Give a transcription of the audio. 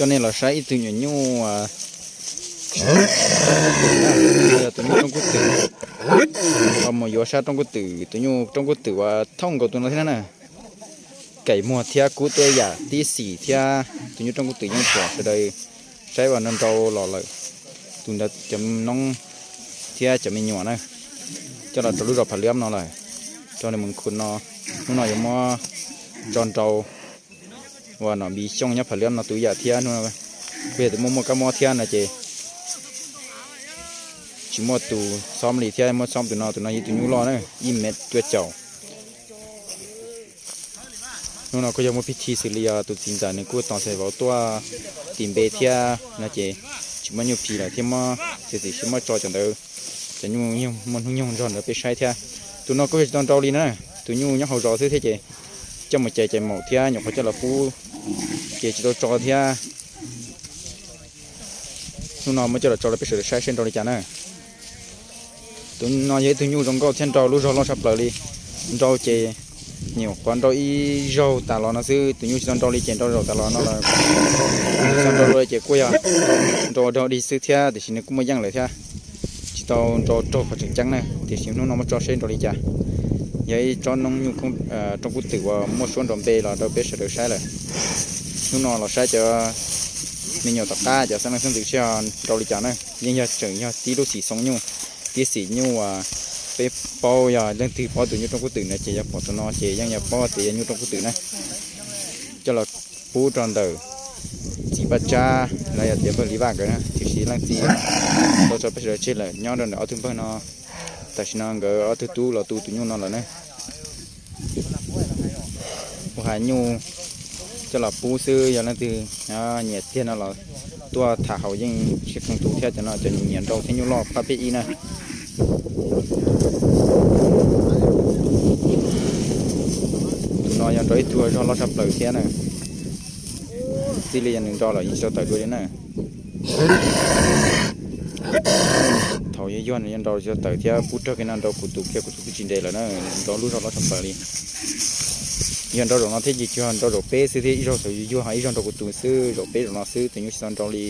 Coj nej los saib ib tug nyuam nyuj, yog tus nyuj roob kub twm, los mus yuav sab roob kub twm, tus nyuj roob kub twm uas thooj nkaus tus no thiab na. Kaim muag thiab kub tuaj yam tib xim thiab tus nyuj roob kub twm yeej pom sawv daws saib uas nrau nrau los lawm. Tus ntawd cov noob thiab cov me nyuam na, coj los rau lub zos Phav Liab no lawm, rau nws mus khu no. Hnub no yuav muab tso nrau uas nom Npis Xyooj nyob Phav Liab no tus yam thiab. Hnub no kuj yog tus muaj muaj kab mob thiab no ces tsis muaj tus xob li thiab, muab xob tus no, tus no yog ib tug nyuj loj na, ib mev cuaj caum. Hnub no kuj yog muaj pib thi xws li os, tus txiv ntxawm nws kuj tos thais vauv tuaj tis npe thiab no ces tsis muaj nyuj phis lawm thiab, muab txiav txim siab muab tso cov ntawd, cov nyuj muaj hnub nyoog nrog ntawd peb saib thiab. Tus no kuj yog tsis tau nrau li na, tus nyuj nyob hauv zos xwb thiab ces coj mus cais cais maum thiab nyuam qhuav coj los pub ces tsis tau tso thiab. Hnub no muab coj los tso rau peb sawv daws saib seb nrau li cas na. Tus no yog ib tug nyuj zoo nkauj thiab nrau lub zog loj tshaj plaws li. Nrau ces nyuam qhuav nrau ib zaug tas los no xwb, tus nyuj tsis tau nrau li ces nrau zaum tas los no los tsis tau nrau li ces kuj yog nrau ua dog dig xwb thiab, tiam sis nws kuj muaj yeej lawm thiab. Tsis tau nrau raug qhov tseem ceeb na, tiam sis hnub no muab tso seb nrau li cas. Yog ib tsob noob nyuj roob kub twm uas muaj suab nrau npe los rau peb sawv daws saib lawm. Hnub no los saib cov me nyuam tom qab cov xeeb leej xeeb ntxwv seb nrau li cas na. Yeej yog tseem yog tib lub xim xoo nyuj, tib xim nyuj uas peb paub, yog leej twg paub tus nyuj roob kub twm na ces yog pom tus no ces yeej yog paub tias yog nyuj roob kub twm na. Coj los pub rau ntawm txiv Paj Tsab los yog tias pawg Li Vaj nkawd na, tiam sis leej txiv tau tso peb sawv daws tseg lawm, nyob rau ntawm ob tug npawg no. Tam sim no nkawd ob tug tub los tu tus nyuj no lawm na. Ua has nyuj coj los pub xwb, yog leej twg nyiam tiag no los tuaj tham haus yeej sib koom tu thiab, cov no cov nyiam nrau thiab nyuj loj pab peb ib na. Tus no yog nrau ib tug zog loj tshaj plaws thiab na. Txij li yog nws nrau lawm yeej tsis tau tawm dua li na. Thaum yuag yuag nws yeej nrau tsis tau tawm thiab, pub rag kiag no nrau kuv tus kiag, kuv tus twb tsis nres lawm na, nrau lub zog loj tshaj plaws li. Yog nrau zaum no thiab ces tsuas yog nrau zaum peb xwb thiab, ib zaug thaum yuag yuag ho ib zaug nrau kuv tus xwb, zaum peb zaum no xwb, tus nyuj tsis tau nrau li.